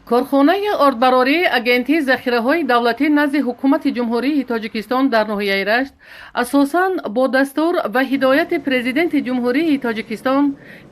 Корхонаи ордбарории Агентии захираҳои давлатӣ назди Ҳукумати Ҷумҳурии Тоҷикистон дар ноҳияи Рашт асосан бо дастур ва ҳидояти Президенти Ҷумҳурии Тоҷикистон,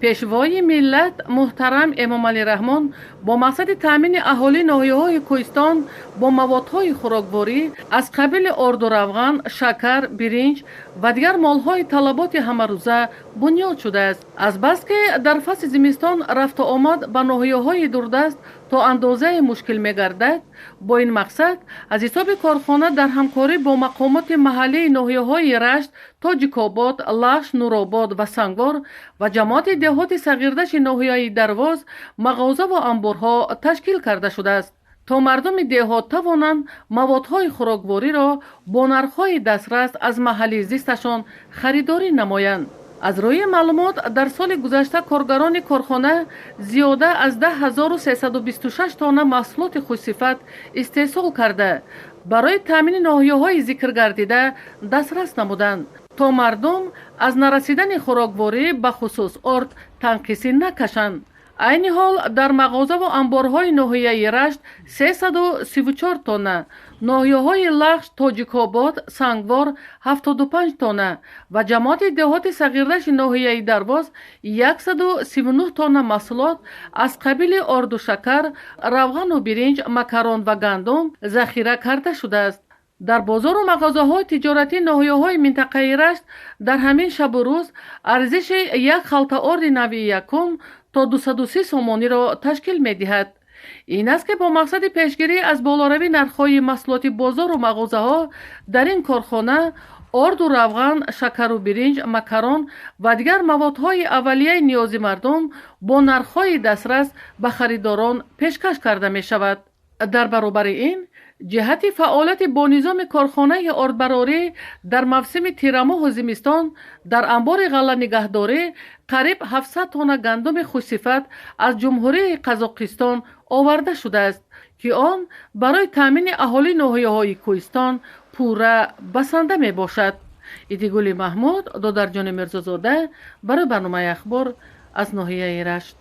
Пешвои миллат муҳтарам Эмомалӣ Раҳмон бо мақсади таъмини аҳолии ноҳияҳои кӯҳистон бо маводҳои хӯрокворӣ аз қабили орду равған, шакар, биринҷ ва дигар молҳои талаботи ҳамарӯза бунёд шудааст. Азбаски дар фасли зимистон рафту омад ба ноҳияҳои дурдаст то андозае мушкил мегардад, бо ин мақсад аз ҳисоби корхона дар ҳамкорӣ бо мақомоти маҳаллии ноҳияҳои Рашт, Тоҷикобод, Лахш, Нуробод ва Сангвор ва ҷамоати деҳоти Сағирдашти ноҳияи Дарвоз мағозаву амборҳо ташкил карда шудааст, то мардуми деҳот тавонанд маводҳои хӯроквориро бо нархҳои дастрас аз маҳалли зисташон харидорӣ намоянд. Аз рӯи маълумот, дар соли гузашта коргарони корхона зиёда аз 10 326 тонна маҳсулоти хушсифат истеҳсол карда, барои таъмини ноҳияҳои зикргардида дастрас намуданд, то мардум аз нарасидани хӯрокворӣ, бахусус орд, танқисӣ накашанд. Айни ҳол дар мағозаву амборҳои ноҳияи Рашт 334 тонна, ноҳияҳои Лахш, Тоҷикобод, Сангвор 75 тонна ва ҷамоати деҳоти Сағирдашти ноҳияи Дарвоз 139 тонна маҳсулот аз қабили орду шакар, равғану биринҷ, макарон ва гандум захира карда шудааст. Дар бозору мағозаҳои тиҷоратии ноҳияҳои минтақаи Рашт дар ҳамин шабу рӯз арзиши як халта орди навъи якум то 230 сомониро ташкил медиҳад. Ин аст, ки бо мақсади пешгирӣ аз болоравии нархҳои маҳсулоти бозору мағозаҳо дар ин корхона орду равған, шакару биринҷ, макарон ва дигар маводҳои аввалияи ниёзи мардум бо нархҳои дастрас ба харидорон пешкаш карда мешавад. Дар баробари ин, ҷиҳати фаъолияти бонизоми корхонаи ордбарорӣ дар мавсими тирамоҳу зимистон дар амбори ғалланигаҳдорӣ қариб 700 тонна гандуми хушсифат аз Ҷумҳурии Қазоқистон оварда шудааст, ки он барои таъмини аҳолии ноҳияҳои кӯҳистон пурра басанда мебошад. Идигули Маҳмуд, Додарҷони Мирзозода барои барномаи «Ахбор» аз ноҳияи Рашт.